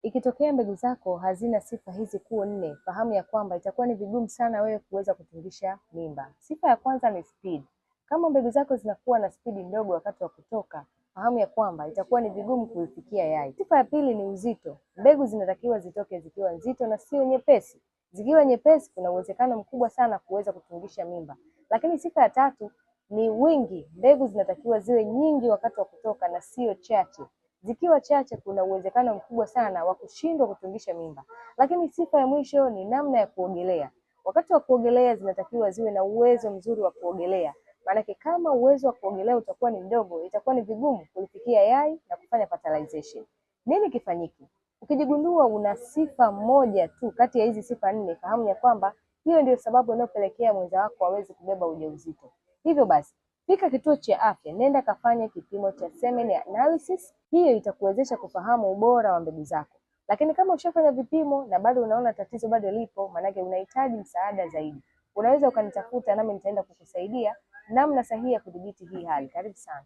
Ikitokea mbegu zako hazina sifa hizi kuu nne, fahamu ya kwamba itakuwa ni vigumu sana wewe kuweza kutungisha mimba. Sifa ya kwanza ni speed. Kama mbegu zako zinakuwa na spidi ndogo wakati wa kutoka, fahamu ya kwamba itakuwa ni vigumu kuifikia yai. Sifa ya pili ni uzito. Mbegu zinatakiwa zitoke zikiwa nzito na sio nyepesi. Zikiwa nyepesi, kuna uwezekano mkubwa sana kuweza kutungisha mimba. Lakini sifa ya tatu ni wingi. Mbegu zinatakiwa ziwe nyingi wakati wa kutoka na sio chache. Zikiwa chache, kuna uwezekano mkubwa sana wa kushindwa kutungisha mimba. Lakini sifa ya mwisho ni namna ya kuogelea. Wakati wa kuogelea, zinatakiwa ziwe na uwezo mzuri wa kuogelea. Maanake kama uwezo wa kuogelea utakuwa ni mdogo, itakuwa ni vigumu kulifikia yai na kufanya fertilization. Nini kifanyike? Ukijigundua una sifa moja tu kati ya hizi sifa nne, fahamu ya kwamba hiyo ndio sababu inayopelekea mwenza wako aweze kubeba ujauzito. Hivyo basi, fika kituo cha afya, nenda kafanya kipimo cha semen analysis. Hiyo itakuwezesha kufahamu ubora wa mbegu zako. Lakini kama ushafanya vipimo na bado unaona tatizo bado lipo, maanake unahitaji msaada zaidi, unaweza ukanitafuta nami nitaenda kukusaidia namna sahihi ya kudhibiti hii hali. Karibu sana.